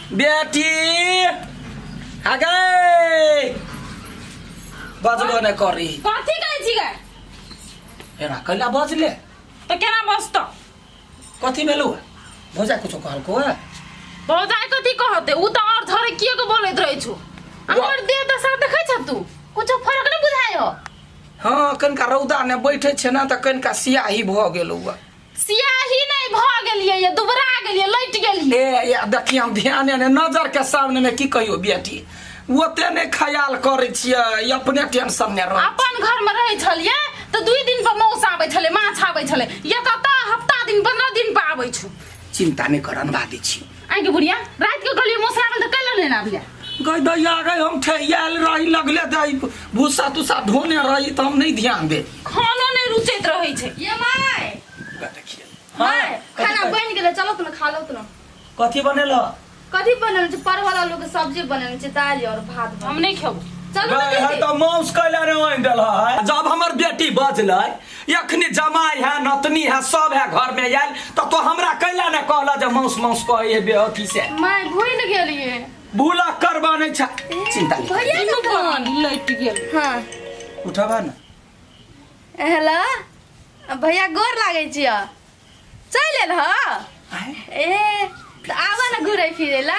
बेटी आ गए बजबो नहि करी। कथी कहै छी गै? एना कैला बजले? तऽ केना बजतौ? कथी भेलौ? भौजा कुछो कहलको है? भौजाइ कथी कहते, उ तऽ और थोड़े किए के बोलैत रहै छौ। हमर देह दशा देखै छ तू, कुछो फर्क नहि बुझाइ हो। हँ, कनिका रौदा ने बैठे छै ने तऽ कनिका सियाही भऽ गेलौ। सियाही नहि भऽ गेलियै, ये दुबरा गेलियै, लटि गेलियै। ए या देखिए, हम ध्यान ने नजर के सामने में की कहियो बेटी, ओते नहि ख्याल करै छियै, अपने टेंशन ने रह। अपन घर में रहै छलियै तऽ 2 दिन पर मौस आबै छलै, माछ आबै छलै। ये तऽ तऽ हफ्ता दिन 15 दिन पर आबै छौ। चिंता नहि कर, अनबा दै छी। आइ के बुढ़िया, रात के कहलियै मौस आबै तऽ कैला नहि आबिया? गई दैया गई, हम ठहियाल रही, लगले दई भूसा तूसा ढोने रही तऽ हम नहि ध्यान दे। खानो नहि रुचैत रहै छै। ये my. देखिए। My, खाना बनि गेलै, चलो त खा लो त। कथी बनेल? कथी बनल छै? परवल आलू के सब्जी बनल छै, दालि और भात बनल। हम नहि खेबो। चलू ने गई है। दीदी। तऽ माउस कैला ने आनि देल है? जब हमर बेटी बजलै, एखनी जमाई है, नतनी है, सब है घर में आयल, तऽ तो हमरा कैला ने कहला जे माउस माउस कहै है बे अथी से? My, भूल गेलियै। भूला करबा नहि छै, चिंता नहि। भैया दुनू के फोन। प्राणी लटि गेल। हाँ। उठबा ने। हेलो भैया, गोर लागै छियै। चलि एल ह? आँय? ए तऽ आबऽ ने घुरै फिरै ला।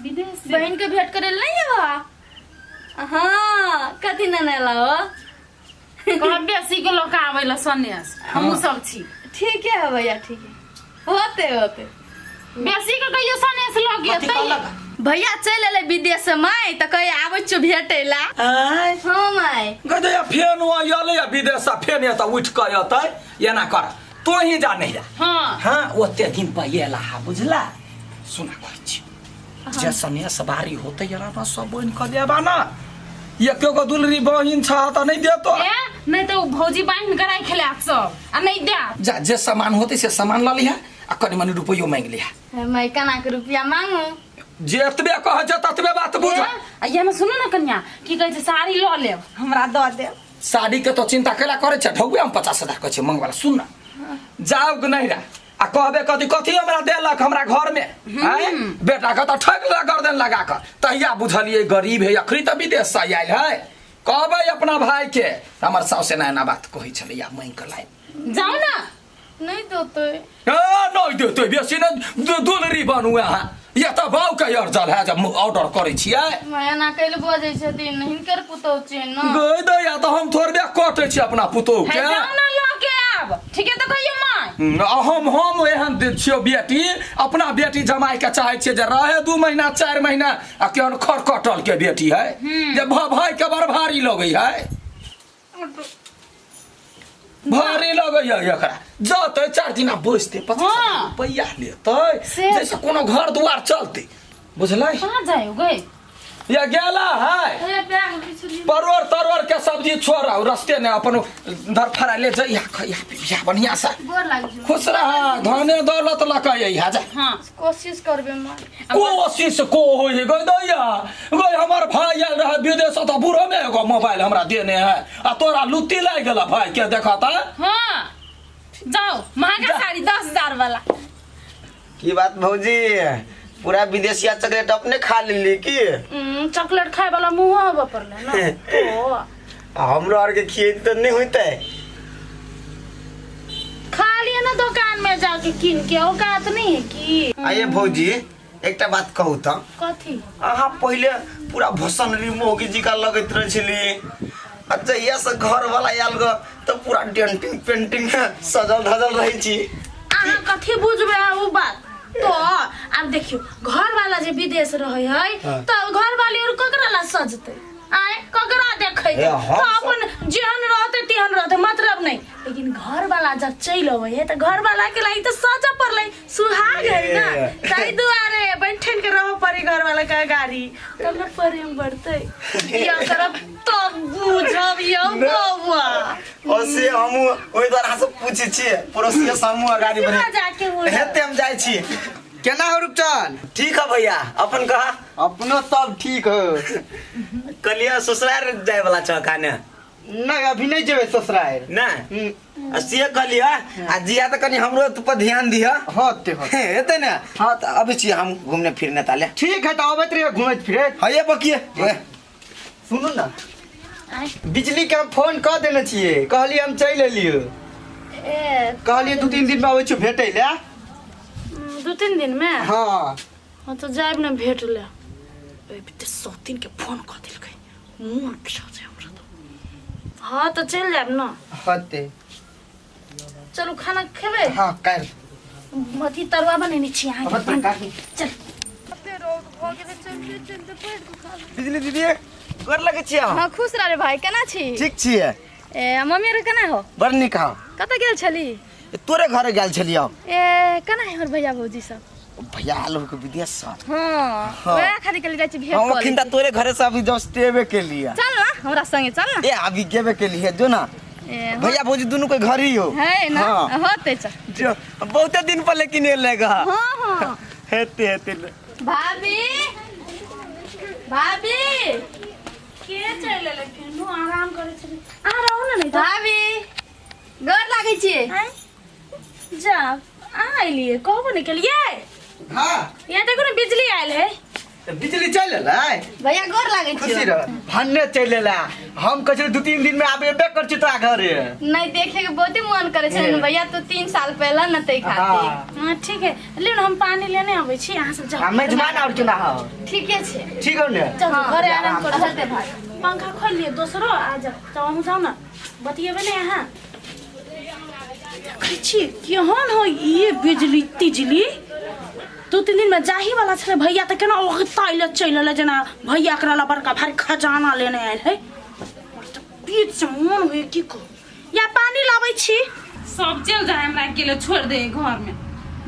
विदेश से। बहिन के भेंट करे ला नहीं अबऽ? हाँ, कथी ने एला हो? कहब बेसी के लोक आबै ला सन्यास, हमहूँ सब छी। ठीक है भैया, ठीक है, होते होते। बेसी के कहियो सन्यास लग कथी गेल। कहलक? भैया चलि एलै विदेश से माय, तऽ कहे आबै छियौ भेटै ला। आँय? हाँ माय। गदया, फेन ओ अयलै आ विदेश से, फेन एतऽ उठि कऽ एतै? एना कर, तो ही जा नहीं रहा। हाँ। हाँ, ओते दिन पर एला हा, बुझला? सुना, कहै छी जे सनेस बारी होते एला ना, सब बनि कऽ देबा ना। एको गो दुलरी बहिन छ तऽ नहि देतो? ए नहि तऽ ओ भौजी बान्हि कऽ राखि लेत सब आ नहि देत। जा, जे सामान होते से सामान लऽ लिहा आ कनि मनि रुपैयो मांगि लिहा। हे माय, केना के रुपया मांगू? जे एतबे कहै छै ततबे बात बुझ। ए, आ ये सुनू ने कन्या, की कहै छै, साड़ी लऽ लेब, हमरा दऽ देब। साड़ी के तो चिंता केला करे छै? ढौवे हम 50,000 कहै छै मंगवाला। सुन ना, जाओ कि नहीं रहा आ कहबे कथी कथी हमरा देलक हमरा घर में आँय? बेटा के तऽ ठोक लेलक गर्दन लगा कऽ। तहिया बुझलियै गरीब है, अखनी तऽ विदेश से आयल है। कहबै अपना भाई के, हमर साउस एना एना बात कहै छलैया, मांगि कऽ लाइब। जाउ ने। नहीं देते। ए, नहीं देते? बेसी ने दुलरी बनू अहाँ। ये तऽ बाउ के अर्जल है जब ऑर्डर करै छियै। माया ना कैल बजै छथिन, हिनकर पुतोह छियनि ने। गई दैया, तऽ हम थोड़बे कटै छी अपना पुतोह हे के। जाउ ने लऽ के आब, ठीके तऽ कहियो माय। हम एहन छियौ बेटी, अपना बेटी जमाई के चाहै छियै जे रहे 2 महीना 4 महीना, आ केहन खरकटल के बेटी है जे भाई के बड़ भारी लगै है, भारी लगै है एकरा। जतै 4 दिना बैसतै, 25 रुपैआ लेतै, जैसे कोनो घर दुआर चलतै, बुझलै? कहाँ जाइ गई? या गेला है। हे बैग बिछली। परोड़ तरोड़ के सब्जी छोड़, रस्ते ने अपन धरफड़ा ले जइहा, खइहा पिबिहा बढ़िया से। गोर लागै छै। खुश रह, धने दौलत लऽ कऽ अइहा जा। हाँ। कोशिश करबै माँ। कोशिश को होइ है गई दैया? गई, हमर भाई आयल रहे विदेश तऽ बूढ़ो में एगो मोबाइल हमरा देने है, आ तोरा लुत्ती लागि गेल भाई के देखता। हाँ, जाओ, महंगा साड़ी 10,000 वाला। की बात भौजी, पूरा विदेशिया चॉकलेट अपने खा लेली की? चॉकलेट खाए वाला मुंह होबे पड़ले ना तो। आ हमरो आर के खिए तऽ नहीं होते? खा लिए ना दुकान में जाके कीन के, औकात नहीं है की? आइए भौजी, एकटा बात कहू तऽ। कथी? अहाँ पहिले पूरा भसनरी मोगी जी का लगैत रहै छली, आ जहिया से घर वाला आयल ग तऽ पूरा डेंटिंग पेंटिंग सजल धजल रहै छी। अहाँ कथी बुझबै उ बात? तो आब देखियो, घर वाला जे विदेश रहे है तो घर वाली और ककरा ला सजते आय, ककरा देखै? ए, हम तो अपन जेहन रहते तेहन रहते, मतलब नहीं। लेकिन घर वाला जब चलि अबै है तऽ घर वाला के लागि तऽ सजऽ पड़लै, सुहाग है ना। ए। ताहि दुआरे बैठन के रहऽ पड़े घर वाला के गाड़ी, तब ने प्रेम बढ़तै। या करब तब बुझब यौ बौआ। ओ से हमहूँ ओहि द्वारा अहाँ से पूछै छियै, पड़ोसिया समूह अगाडि बढ़े सीमा जाके बुझब। हेतै, हम जाइ छी। केना हो रूपचंद? ठीक है भैया, अपन कहा। अपनो सब ठीक हो। कहलियै ससुराल जाय वाला छह खाने? नहीं अभी नहीं जेबे ससुराल। नहीं आ से कहलिए आ जिया तऽ कनि हमरो पर ध्यान दिह। होते होते। हेतै ने? हाँ तऽ अबै छी हम घूमने फिरने ताले। ठीक है तऽ अबैत रहियो घूमैत फिरैत। हाँ ये बकिए। सुनू ना, बिजली के हम फोन कऽ देने छियै, कहलियै हम चलि एलियै। ए कहलियै 2-3 दिन में अबै छियौ भेटै लए। 2-3 दिन में? हाँ। हाँ तो जायब ने भेट ले। ए सौतीन के फोन कऽ देलकै, मोन पिसा छै हमरा तो। हाँ तो चलि जायब ना। होते। चलू खाना खेबै? हाँ काल्हि। अथी तरुआ बनेने छी अहाँके। अबे तरकारी। चल। बिजली दीदी गोर लगै छियै अहाँ। हाँ खुश रह रे भाई, केना छी? ठीक छियै। ए मम्मी आर केना हो? बड़ नीक। हाँ कतऽ गेल छली? तोरे घरे गेल छलियै हम। ए केना है हमर भैया भौजी सब? भैया आयल हो के विदेश से। हाँ, हाँ। वएह खातिर के लिए जाइ छी भेंट हम कऽ अखन लै तऽ छी। तोरे घरे से अभी जस्ट एबे केलियै। चल ना हमरा संगे चल ना। ए अभी गेबे केलियै जो ना। ए, हाँ। भैया भौजी दुनू के घर ही हो। है ना? हाँ। होते चल। जो बहुते दिन पर लेकिन एले गा। हाँ हाँ। हेते हेते। भाभी भाभी के चलि एलै फेर? आराम करै छलै। अहाँ रहू ने, नहि तऽ भाभी गोर लागै छियै। आँय? जा अहाँ एलियै कहबो नहि केलियै। हाँ यहाँ देखो ने बिजली आयल है। तऽ बिजली चलि एलै? भैया गोर लागै खुशी छियौ। रह, भन्ने चलि एलै। हम कहै छलियै 2-3 दिन में आब एबे कर छी तोरा घरे। नहीं देखे के बहुते मन करे छै ने भैया, तू 3 साल पहले न तै खातिर। हाँ। हाँ ठीक है, ले ने हम पानी लेने अबै छी, अहाँ सब जाउ। आ मेजबान और केना हो? ठीके छै। ठीक हो ने? जाउ घरे आराम करू। होते भाई। पंखा खोल लिअ दोसरो आ जाउ। जाउ अहूँ जाउ ने, बतियेबै ने अहाँ। देखै छी केहन हो ये बिजली तिजली। 2-3 दिन में जाही वाला छलै भैया तऽ केना ओगताइले चलि एलै, जेना भैया एकरा ला बड़का भारी खजाना लेने आयल है। तऽ पीठ से मोन होइए की कहू। या पानी लाबै छी। सब चलि जाए, हमरा अकेले छोड़ दे घर में।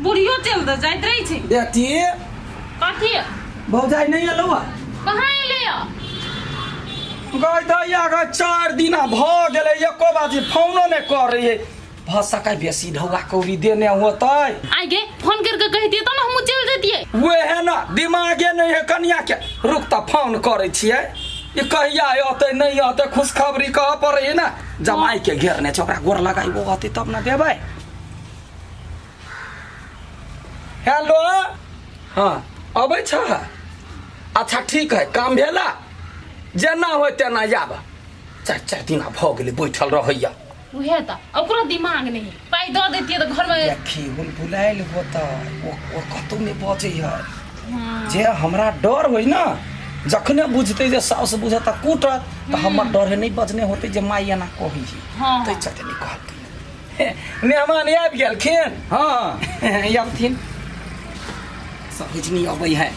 बुढ़ियो चलि दे जाइत रहै छै। बेटी कथी? भौजाई नहीं एलौ है? कहाँ एलै यऽ? गई दैया गई 4 दिना भऽ गेलै, एको बाजी फोनो नहि करै है। भऽ सकै बेसी ढौआ कौड़ी देने होतै। आइ गे फोन करके कहितियै तब ने हमहूँ चलि जैतियै। वएह ने दिमागे नहि है कनिया के। रुक तऽ फोन करै छियै, ई कहिया अतै नहि अतै खुशखबरी कहऽ पड़ै है ने। जमाई के घेरने छै, ओकरा गोर लगाइबो अतै तब ने देबै। हेलो हाँ अबै छ? अच्छा ठीक है, काम भेला जेना होइ तेना आब। 4-4 दिना भऽ गेलै बैठल रहैया। उहे तऽ ओकरो दिमाग नहि है, पाइ दऽ दैतियै तऽ घरमे देखी बुलबुलायल होतै, ओ कतौ नहि बजै है। जे हमरा डर होइ ने, जखने बुझतै जे साउस बुझत तऽ कूटत, तऽ हमर डर है नहि बजने होतै जे माय एना कहै है। हाँ। ताहि चलते नहि कहलकै। मेहमान आबि गेलखिन? हाँ आबथिन सरोजनी अबै है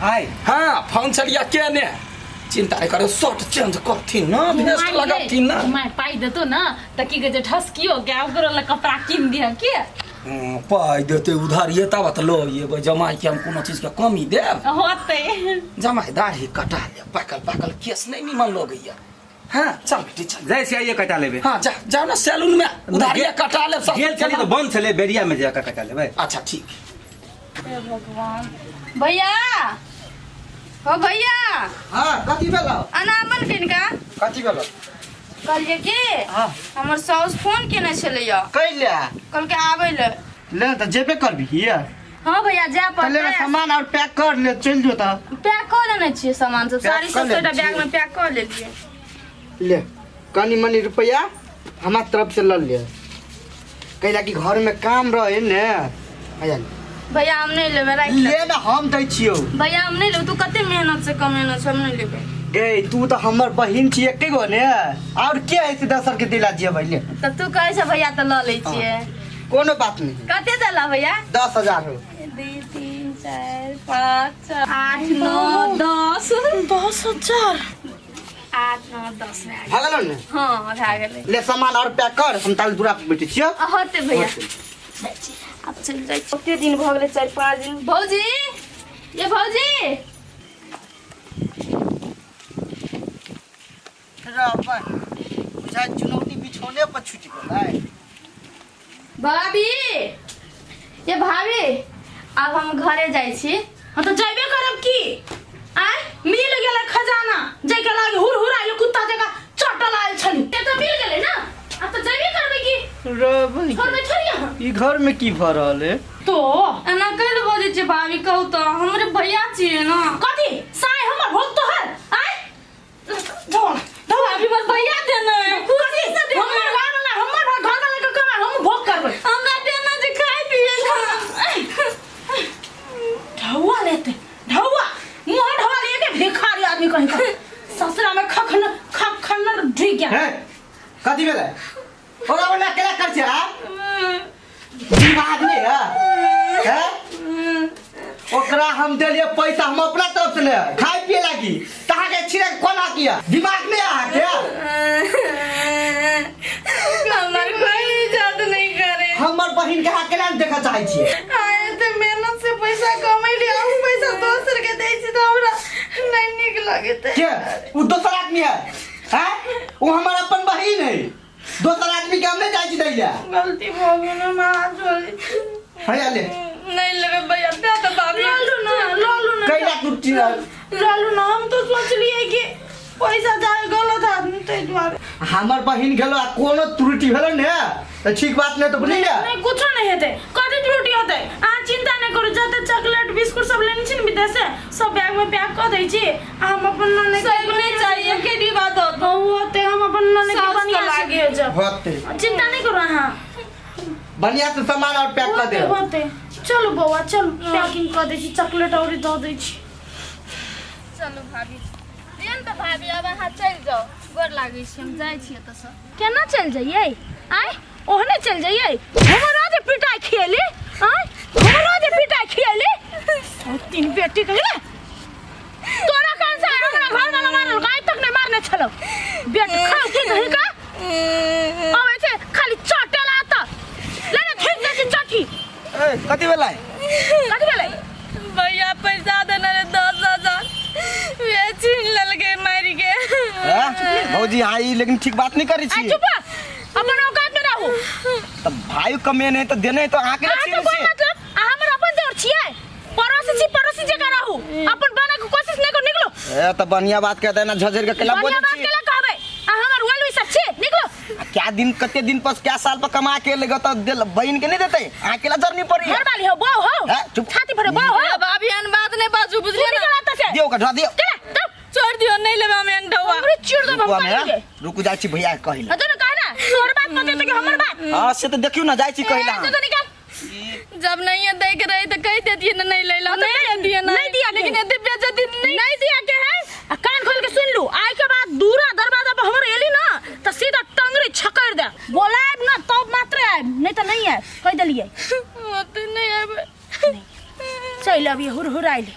आइ। हाँ फोन छलिया केने, चिंता नहीं करो, शर्ट चेंज करथिन ना, भेस्ट लगथिन ना। माय पाइ देतो ना तऽ की कहै छै ठसकियो के ओकरो लए कपड़ा कीन दिह के। पाइ देते उधारिये तब तऽ लऽ एबै। जमाई के हम कोनो चीज के कमी देब? होतै। जमाई दाढ़ी कटा ले, पाकल पाकल केस नहीं निमन लगैया। हाँ चल बेटी चल। जाइ से आइए कटा लेबै। हाँ जा जाओ ना सैलून में उधारिये कटा ले सब। गेल छली तऽ बंद छलै, बेरिया में जाकऽ कटा लेबै। अच्छा ठीक। हे भगवान। भैया हो भैया। हाँ कथी भेलौ? अनामन किनका? कथी भेलौ? कहलियै कि हाँ। हमर साउस फोन केने छलैया। कैले? कहलकै आबै ले। ले तऽ जेबे करबही? हाँ भैया जाय तऽ ले पड़तै। सामान और पैक कर ले चलि जो तऽ। पैक कऽ लेने छियै सामान सब, पैक साड़ी कऽ सब लेने सबटा छियै। बैग में पैक कऽ लेलियै। ले कनी मनी रुपया हमार तरफ से लऽ ले, कैला कि घर में काम रहे ने। आया ले। भैया हम नहीं लेबै, राखि ले। ले ना हम दै छियौ। भैया हम नहीं लेबै, तू कते मेहनत से कमेने छ, हम नहीं लेबै। गे तू तऽ हमर बहिन छी एके गो ने, और के है से दोसर के दिला जेबै ले। तब तू कहै छ भैया तऽ लऽ लै छियै। कोनो बात नहीं। कते देला भैया? 10,000 हो। 2 3 4 5 6 8 9 10। 10,000। 8 9 10 भए गेल। भऽ गेलौ ने? हाँ भए गेलै। ले सामान और पैक कर, हम ताल दूरा पर बैठे छियौ। होते भैया। जाइ छी, आब चलि जाइ छी। कते दिन भऽ गेलै, 4-5 दिन। भौजी ये भौजी। बुझाइ चुनौती बिछौने पर छुटि गेलै। भाभी ये भाभी आब हम घरे जाइ छी। हाँ तो जाबे करब की? आय मिल गेलै खजाना, जाय के लागी हुर हुर आयल कुत्ता जकाँ चटल आयल छली। ते तऽ ई घर में की भऽ रहल है? तो एना कैल बजै छै भाभी कहू तऽ हमरे भैया छियै ने कथी साय हमर भोग तोहर आय धोल धोल भाभी हमर भैया देने खुशी से हमर घर वाला हमर घर वाला के कमा हम भोग करबै हमरा देना जे खाय पिए ढौआ लेते ढौआ मुँह ढौआ लिए के भिखारी आदमी कहीं का ससुरा में खखन खखन ढुक गया हे कथी भेलै ओकरा ओना केना कर छै आ दिमाग नहीं है हैं? ओकरा हम देलिए पैसा हम अपना तरफ से ले खाए पिए लागी तहाँ के छिरे कोना किया दिमाग नहीं अहाँ के हमर कोई इज्जत नहीं करे हमर बहिन के अहाँ केना देखऽ चाहै छियै आए ते मेहनत से पैसा कमैली आ उ पैसा दोसर के दै छी तऽ हमरा नहीं नीक लगतै के उ दोसर आदमी है हैं उ हमर अपन बहिन है दोसर आदमी के हम नहीं जाइ छी दै लए गलती भऽ गेल हमरा हाथ जोड़ै छी। हैया ले नहीं लेबै भैया दे दे भाभी लऽ लू ना लऽ लू ना कैला टूटी लऽ लू ना हम तो सोचलिए कि पैसा जाए गलत आदमी ताहि दुआरे हमर बहिन गेलो आ कोनो त्रुटि भेलो ने तऽ ठीक बात नहि तऽ बुझली ने नहीं कुछो नहीं हेतै कथी त्रुटि होतै अहाँ चिंता नहीं करू जते चॉकलेट बिस्कुट सब लेने छी ने विदेश से सब बैग में पैक कऽ दै छी आ हम अपन नने के सब नहीं चाहिए के डिब्बा दो दो होते हम अपन नने के साउस बढ़िया के से लागे। भेजब होते चिंता नहीं करू अहाँ बढ़िया से सामान और पैक कर होते दे होते चलू बौआ चलू पैकिंग कऽ दै छी चॉकलेट और दऽ दै छी चलू भाभी दियौ ने तऽ भाभी आब अहाँ चलि जाउ गोर लागै छी हम जाइ छी एतऽसँ केना चलि जइयै आँय ओहने चलि जइयै हमरो जे पिटाइ खिएली आँय हमरो जे पिटाइ खिएली तीन बेटी के ने तोरा कान से हमरा घर वाला मारल आइ तक नहीं मारने छलो बेट खाओ की कहीं का आबै छै खाली चटेला त ले ने थूक दे छी चटी ए कथी भेलै कथी भेलै भैया पैसा देने रहे 10,000 वे छीन लेलकै मारि के हैं? भौजी हाँ ई लेकिन ठीक बात नहीं करी आ छी चुप अपन औकात में रहू तऽ भाई कमे नहीं तऽ देने तो अहाँ के अहाँ के कोई मतलब अहाँ हमर अपन देवर छियै पड़ोसी छी पड़ोसी जकाँ रहू अपन बने के कोशिश नहीं करू निकलो ए तऽ बढ़िया बात कहते ना झझर के केला बढ़िया बोलै बात छी केला कहबै अहाँ हमर वेल विशर छी निकलो आ क्या दिन कते दिन पर क्या साल पर कमा के लेगा तऽ देल बहिन के नहीं देते अहाँ केला जरनी पड़ी घर वाली हो बहू हो हैं? चुप। छाती पर बहू हो भाभी एहन बात नहीं बाजू तू बुझलियै ना निकल एतऽ से दियौ ओकरा ढा दियौ चला तब छोड़ दियौ नहीं लेबै हम एहन ढौआ हमरे चिड़ देब रुकू हम हमे कहिके रुकू जाइ छी भैया के कहि तो ना कहना तोहर बात पते तो कि हमर बात हाँ से तऽ देखियौ ना जाइ छी कहि ए, तो निकाल जब नहीं दै के रहे तो कह देतियै ना नहीं ले ला नहीं लेतियै ना नहीं दिया के। लेकिन एते बेइज्जती नहीं नहीं दिया के है आ कान खोल के सुन लू आइ के बाद दूरा दरवाजा पर हमर एली ना त सीधा टंगरी छकड़ दे बोलायब ना तब मात्र आयब नहीं त नहीं आयब कह देलिए ओते नहीं आबै चल अभी हुर हुर आइले।